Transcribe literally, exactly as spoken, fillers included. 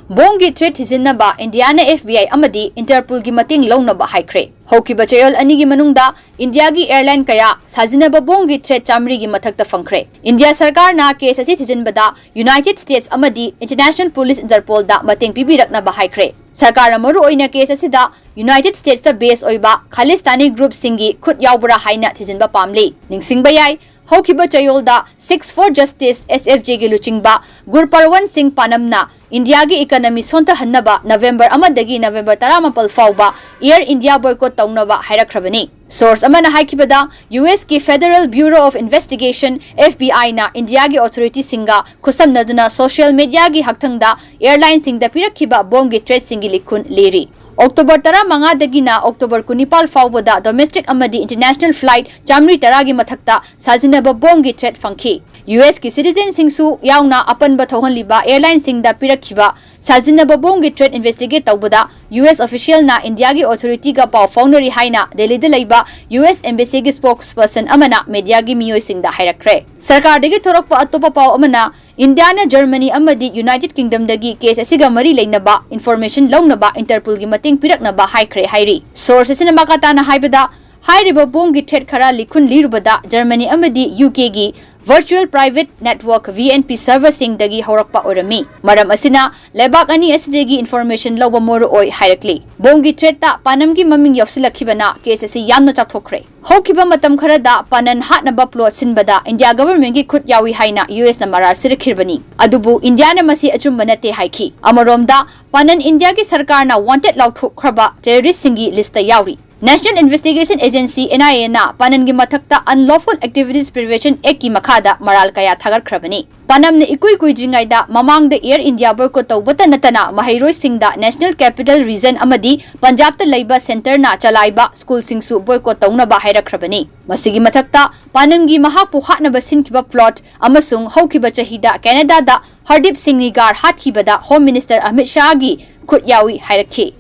ꯕꯣꯝꯒꯤ threat ꯊꯤꯖꯤꯟꯅꯕ Indian F B I ꯑꯃꯗꯤ ꯏꯟꯇꯔꯄꯣꯜꯒꯤ ꯃꯇꯦꯡ ꯂꯧꯅꯕ ꯍꯥꯏꯈ꯭ꯔꯦ꯫ ꯍꯧꯈꯤꯕ ꯆꯌꯣꯜ ꯑꯅꯤꯒꯤ ꯃꯅꯨꯡꯗ ꯏꯟꯗꯤꯌꯥꯒꯤ airline ꯀꯌꯥ ꯁꯥꯖꯤꯟꯅꯕ ꯕꯣꯝꯒꯤ threat ꯆꯥꯃꯔꯤꯒꯤ ꯃꯊꯛꯇ ꯐꯪꯈ꯭ꯔꯦ꯫ ꯏꯟꯗꯤꯌꯥ ꯁꯔꯀꯥꯔꯅ case ꯑꯁꯤ ꯊꯤꯖꯤꯟꯕꯗ United States ꯑꯃꯗꯤ International Police Interpolꯗ ꯃꯇꯦꯡ ꯄꯤꯕꯤꯔꯛꯅꯕ ꯍꯥꯏꯈ꯭ꯔꯦ꯫ ꯁꯔꯀꯥꯔꯅ ꯃꯔꯨꯑꯣꯏꯅ case ꯑꯁꯤꯗ United Statesꯇ base ꯑꯣꯏꯕ ꯈꯥꯂꯤꯁꯇꯥꯅꯤ groupꯁꯤꯡꯒꯤ ꯈꯨꯠ ꯌꯥꯎꯕ꯭ꯔꯥ ꯍꯥꯏꯅ ꯊꯤꯖꯤꯟꯕ ꯄꯥꯝꯂꯤ꯫ ꯅꯤꯡꯁꯤꯡꯕ ꯌꯥꯏ, ꯍꯧꯈꯤꯕ ꯆꯌꯣꯜꯗ Six for Justice, S F Jꯒꯤ ꯂꯨꯆꯤꯡꯕ ꯒꯨꯔꯄꯔꯋꯟ ꯁꯤꯡ ꯄꯥꯅꯝꯅ ꯏꯟꯗꯤꯌꯥꯒꯤ economy ꯁꯣꯟꯊꯍꯟꯅꯕ ꯅꯕꯦꯝꯕꯔ ꯑꯃꯗꯒꯤ ꯅꯕꯦꯝꯕꯔ ꯇꯔꯥꯃꯥꯄꯜ ꯐꯥꯎꯕ Air India boycott ꯇꯧꯅꯕ ꯍꯥꯏꯔꯛꯈ꯭ꯔꯕꯅꯤ꯫ Source ꯑꯃꯅ ꯍꯥꯏꯈꯤꯕꯗ, USꯀꯤ Federal Bureau of Investigation, FBIꯅ ꯏꯟꯗꯤꯌꯥꯒꯤ authorityꯁꯤꯡꯒ ꯈꯨꯠꯁꯝꯅꯗꯨꯅ social mediaꯒꯤ ꯍꯛꯊꯥꯡꯗ airlineꯁꯤꯡꯗ ꯄꯤꯔꯛꯈꯤꯕ ꯕꯣꯝꯒꯤ threatꯁꯤꯡꯒꯤ ꯂꯤꯈꯨꯟ ꯂꯤꯔꯤ꯫ ꯑꯣꯛꯇꯣꯕꯔ ꯇꯔꯥꯃꯉꯥꯗꯒꯤꯅ ꯑꯣꯛꯇꯣꯕꯔ ꯀꯨꯟꯅꯤꯄꯥꯜ ꯐꯥꯎꯕꯗ domestic ꯑꯃꯗꯤ international flight ꯆꯥꯃꯔꯤ ꯇꯔꯥꯒꯤ ꯃꯊꯛꯇ ꯁꯥꯖꯤꯟꯅꯕ ꯕꯣꯝꯒꯤ threat ꯐꯪꯈꯤ꯫ USꯀꯤ citizenꯁꯤꯡꯁꯨ ꯌꯥꯎꯅ ꯑꯄꯟꯕ ꯊꯧꯍꯜꯂꯤꯕ airlineꯁꯤꯡꯗ ꯄꯤꯔꯛꯈꯤꯕ ꯁꯥꯖꯤꯟꯅꯕ ꯕꯣꯝꯒꯤ threat investigate ꯇꯧꯕꯗ US officialꯅ ꯏꯟꯗꯤꯌꯥꯒꯤ authorityꯒ ꯄꯥꯎ ꯐꯥꯎꯅꯔꯤ ꯍꯥꯏꯅ ꯗꯦꯜꯂꯤꯗ ꯂꯩꯕ US embassyꯒꯤ spokesperson ꯑꯃꯅ mediaꯒꯤ ꯃꯤꯑꯣꯏꯁꯤꯡꯗ ꯍꯥꯏꯔꯛꯈ꯭ꯔꯦ꯫ ꯁꯔꯀꯥꯔꯗꯒꯤ ꯊꯣꯔꯛꯄ ꯑꯇꯣꯞꯄ ꯄꯥꯎ ꯑꯃꯅ, ꯏꯟꯗꯤꯌꯥꯅ ꯖꯔꯃꯅꯤ ꯑꯃꯗꯤ United Kingdomꯗꯒꯤ case ꯑꯁꯤꯒ ꯃꯔꯤ ꯂꯩꯅꯕ information ꯂꯧꯅꯕ ꯏꯟꯇꯔꯄꯣꯜꯒꯤ ꯃꯇꯦꯡ ꯄꯤꯔꯛꯅꯕ ꯍꯥꯏꯈ꯭ꯔꯦ ꯍꯥꯏꯔꯤ꯫ Source ꯑꯁꯤꯅ ꯃꯈꯥ ꯇꯥꯅ ꯍꯥꯏꯕꯗ, ꯍꯥꯏꯔꯤꯕ ꯕꯣꯝꯒꯤ threat ꯈꯔ ꯂꯤꯈꯨꯟ ꯂꯤꯔꯨꯕꯗ ꯖꯔꯃꯅꯤ ꯑꯃꯗꯤ UKꯒꯤ virtual private network, VNP serverꯁꯤꯡꯗꯒꯤ ꯍꯧꯔꯛꯄ ꯑꯣꯏꯔꯝꯃꯤ꯫ ꯃꯔꯝ ꯑꯁꯤꯅ ꯂꯩꯕꯥꯛ ꯑꯅꯤ ꯑꯁꯤꯗꯒꯤ information ꯂꯧꯕ ꯃꯔꯨ ꯑꯣꯏ ꯍꯥꯏꯔꯛꯂꯤ꯫ ꯕꯣꯝꯒꯤ threatꯇ ꯄꯥꯅꯝꯒꯤ ꯃꯃꯤꯡ ꯌꯥꯎꯁꯤꯜꯂꯛꯈꯤꯕꯅ case ꯑꯁꯤ ꯌꯥꯝꯅ ꯆꯥꯎꯊꯣꯛꯈ꯭ꯔꯦ꯫ ꯍꯧꯈꯤꯕ ꯃꯇꯝ ꯈꯔꯗ ꯄꯥꯅꯟ ꯍꯥꯠꯅꯕ plot ꯁꯤꯟꯕꯗ ꯏꯟꯗꯤꯌꯥ governmentꯀꯤ ꯈꯨꯠ ꯌꯥꯎꯏ ꯍꯥꯏꯅ USꯅ ꯃꯔꯥꯜ ꯁꯤꯔꯛꯈꯤꯕꯅꯤ꯫ ꯑꯗꯨꯕꯨ ꯏꯟꯗꯤꯌꯥꯅ ꯃꯁꯤ ꯑꯆꯨꯝꯕ ꯅꯠꯇꯦ ꯍꯥꯏꯈꯤ꯫ ꯑꯃꯔꯣꯝꯗ, ꯄꯥꯅꯟ ꯏꯟꯗꯤꯌꯥꯒꯤ ꯁꯔꯀꯥꯔꯅ wanted ꯂꯥꯎꯊꯣꯛꯈ꯭ꯔꯕ terroristꯁꯤꯡꯒꯤ listꯇ ꯌꯥꯎꯔꯤ꯫ National Investigation Agency, NIAꯅ ꯄꯥꯅꯟꯒꯤ ꯃꯊꯛꯇ Unlawful Activities Prevention Actꯀꯤ ꯃꯈꯥꯗ ꯃꯔꯥꯜ ꯀꯌꯥ ꯊꯥꯒꯠꯈ꯭ꯔꯕꯅꯤ꯫ ꯄꯥꯅꯝꯅ ꯏꯀꯨꯏ ꯀꯨꯏꯗ꯭ꯔꯤꯉꯩꯗ ꯃꯃꯥꯡꯗ Air India boycott ꯇꯧꯕꯇ ꯅꯠꯇꯅ ꯃꯍꯩꯔꯣꯏꯁꯤꯡꯗ National Capital Region ꯑꯃꯗꯤ ꯄꯟꯖꯥꯕꯇ ꯂꯩꯕ centreꯅ ꯆꯂꯥꯏꯕ schoolꯁꯤꯡꯁꯨ boycott ꯇꯧꯅꯕ ꯍꯥꯏꯔꯛꯈ꯭ꯔꯕꯅꯤ꯫ ꯃꯁꯤꯒꯤ ꯃꯊꯛꯇ ꯄꯥꯅꯝꯒꯤ ꯃꯍꯥꯛꯄꯨ ꯍꯥꯠꯅꯕ ꯁꯤꯟꯈꯤꯕ plot ꯑꯃꯁꯨꯡ ꯍꯧꯈꯤꯕ ꯆꯍꯤꯗ Canadaꯗ ꯍꯔꯗꯤꯞ ꯁꯤꯡ ꯅꯤꯒꯥꯔ ꯍꯥꯠꯈꯤꯕꯗ Home Minister ꯑꯃꯤꯠ ꯁꯥꯍꯒꯤ ꯈꯨꯠ ꯌꯥꯎꯏ ꯍꯥꯏꯔꯛꯈꯤ꯫